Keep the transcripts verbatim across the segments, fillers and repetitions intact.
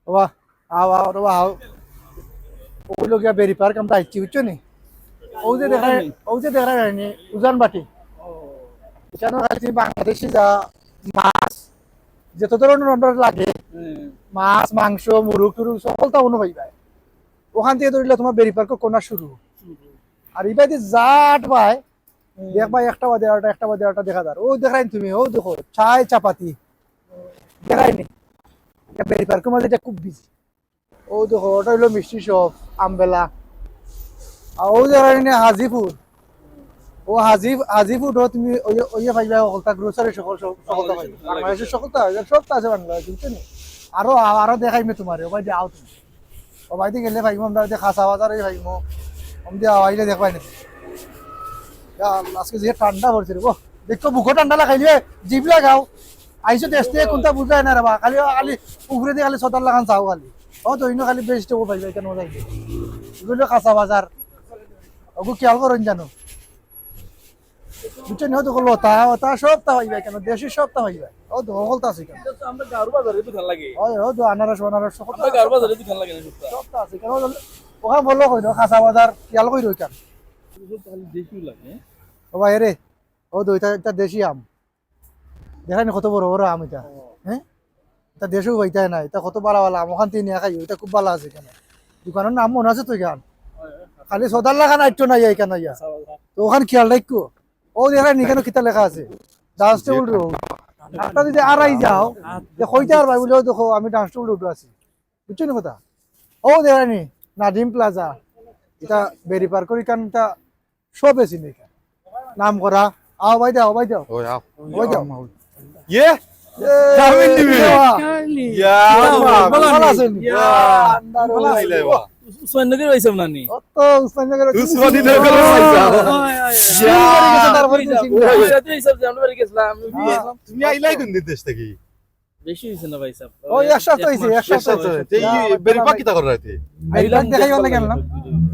বাবা, আও, আও, বাবা, আও। অউ লগিয়া বেরি পার্ক আমরা আইছি, বুঝছো নি? অউ যে দেখা, অউ যে দেখা যায়নি, উজান বাটি। ইখানো খালি বাংলাদেশি যা মাছ, যত ধরনের আমরা লাগে, মাছ, মাংস, মুরুগ টুরুগ, সকলতা অনো পাইবায়। অখান থাকি ধরিলে তুমার বেরি পার্কর কর্নার শুরু। আর ইবায়দি জাট বায়, দেখবায় একটা বাদে আরটা, একটা বাদে আরটা দেখা যার। অউ দেখরায়নি তুমি, অউ দেখো, চায় চাপাতি। দেখরায়নি? ইটা বেরি পার্কর মাঝে ইটা খুব বিজি। অউ দেখো, ওটা অইলো মিষ্টি শপ, আমবেলা। আর অউ দেখরায়নি হাজিপুর। অউ হাজি, হাজিপুরও তুমি অউ, অউ পাইবায় সকলতা, গ্রোসারি সকল, সকলতা পাইবায়। বাংলাদেশর সকলতা, সবতা আছে বাংলাদেশো, বুঝছো নি? আরো, আরো দেখাইমু তুমারে, অবায়দি আও তুমি। অবায়দি গেলে পাইমু, আমরা অউ যে খাসা বাজারও পাইমু। অমদি আইলে দেখবায় নি। ইয়া আল্লাহ, আজকে যে ঠান্ডা পড়ছে রে, ওহ, দেখো বুকো ঠান্ডা লাগাইলে, জিভ লাগাও। আইছো দেশ থাকি কুনতা বুঝায় না রে বা, খালি, খালি উপরেদি খালি সদার লাখান চাও খালি। ও তো ইনো খালি বেস্ট ও পাইবায়, কেনে যাইবে? ইগুলো খাসা বাজার। ওগু খেয়াল করইন জানো। বুঝছো নি? অউ দেখো লতা, ওতা সবতা পাইবায়, কেনে দেশি সবতা পাইবায়। অউ দেখো, সকলতা আছে কেনে। ইটা তো আমরা গাউর বাজারে দোকান লাগে। অউ, অউ দেখো আনারস, আনারস, সকলতা আমরা গাউর বাজারে দোকান লাগে না সবতা। সবতা আছে কেনে। অউ দেখো, অখান বললো কই না, খাসা বাজার, খেয়াল করি রইতাম। খালি দেশি লাগে, হ্যাঁ? ও ভাই রে, অউ দেখো, ইটা, ইটা দেশি আম। দেখরায়নি কত বড় বড় আম ইটা। ও। হ্যাঁ? ইটা দেশো পাইতায় না, ইটা কত ভালা ভালা আম, অখান থাকি নিয়া খাইও, ইটা খুব ভালা আছে কেনে। দোকানর নাম মনো আছে তো ইখান? খালি সদার লাখান আইটো না ইয়া ইখান আইয়া। তো অখান খেয়াল রাখিও। অউ দেখরায়নি কেনে কিতা লেখা আছে? Dance table road. আপনারা যদি আড়াই যাও, তে কইতা পারবায় বুলে, "অউ দেখো, আমি ডান্স টেবিল রোডো আছি।" বুঝছো নি কথা? অউ দেখরায়নি, নাদিম প্লাজা। ইটা বেরি পার্কর ইখান ইটা সবে চিনে ইখান। নাম করা। আও ভাই দেও, ভাই দেও। ওই আও। ওই দেও। ইয়ে? এ, জামিন দিবি? বাবা। ইয়া, বাবা, বাবা। ভালা আছইন নি? ইয়া, আন্দার ভালা আছইন নি? উসমানীনগর পাইছাম না নি? অত উসমানীনগর। উসমানীনগর পাইছাম। হয়, হয়, হয়। ইয়া। তারপরে ওই যে ওই সাথে হিসাব যে আমরা বাড়ি গেছিলাম। হ্যাঁ। তুমি আইলাই কোন দেশ থাকি? বেশি অইছে না ভাই সাহেব? ও, এক সপ্তাহ অইছে, এক সপ্তাহ অইছে। এই বেরি পার্ক কিতা করার রাইতে? বেরি পার্ক দেখাইবার লাগি আনলাম।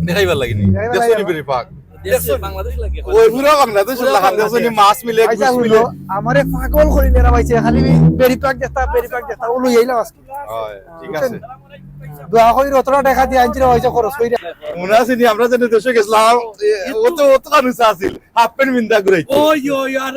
দেখাইবার লাগি নি? দেখাইবার লাগি। দেখছো নি বেরি পার্ক? দেশে বাংলাদেশ লাগে। ওই পুরা বাংলাদেশ লাখান, দেখছো নি? মাছ মিলে, আচ্ছা, ঘুষ মিলে। আমারে পাগল করি নেরা ভাইছে, খালি বেরি পার্ক দেখতা, বেরি পার্ক দেখতা, ও লই আইলাম আজকে। হয়, ঠিক আছে। দোয়া করি অতটা টেকা দিয়া আনছি রে ভাইছে, খরচ করি। মনো আছে নি, আমরা যেন দেশে গেছিলাম, এ, ও তো, ও তো কানুসা আছিল, হাফ প্যান্ট বিন্দা ঘুরাইতো। ওই, ওই, আর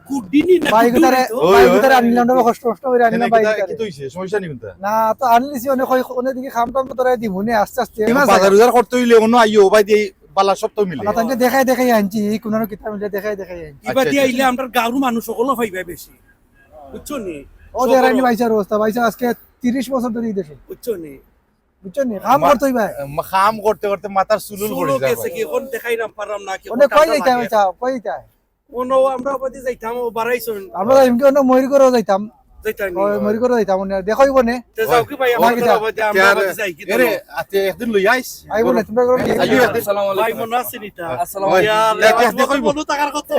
গুড্ডি নি না, ভাই গুড্ডি গুতারে, নি তো। ওই, ভাই ওই। গুতারে আনলাম না, কষ্ট, কষ্ট করি আনলাম ভাই গুতারে। কি তো অইছে? সমস্যা নি কোনটা? না, তো আনলিছি, অনেক কই, অনেক দিকে খাম টাম তো তোরা দিমু নে, আস্তে আস্তে। এখন বাজার উজার করতে অইলে অনো আইও, ভাই দিয়ে বালা সব তো মিলে। না, তাকে দেখাই দেখাই আনছি, এই কোনানো কিতা মিলে দেখাই দেখাই আনছি। আচ্ছা, ইবাদি আচ্ছা। আইলে আমরা গাঁওর মানুষ সকলও পাইবা বেশি। বুঝছো নি? ও, দেখরায়নি ভাইসার অবস্থা, ভাইসা আজকে তিরিশ বছর ধরি দেশো। বুঝছো নি? বুঝছো নি? কাম মা-, করতে অইবা। মা-, কাম করতে করতে মাথার চুলুল পড়ি যায় গেছে ভাই। কি, এখন দেখাই না পারলাম না কি, অনেক কই যাইতা ভাইসা, কই যাইতা? অনো আমরা ওবাদি যাইতাম, ও বাড়াইছইন। আমরা এমকে অনো ময়ূরগড়ও যাইতাম। যাইতাম নি? ওই ময়ূরগড়ও যাইতাম, অনো দেখা অইবো নে। তে যাও কি ভাই, ওই, আমরা তো ওবাদি, আমরা ওবাদি যাইকি রে, আতে একদিন লই আইস। আইবো না, তোমরা করে আইও একদিন। ভাই মনো আছে নি তা? আসসালামু আলাইকুম। ইয়া আল্লাহ, একদিন কত কইবো। বলো টাকার কত?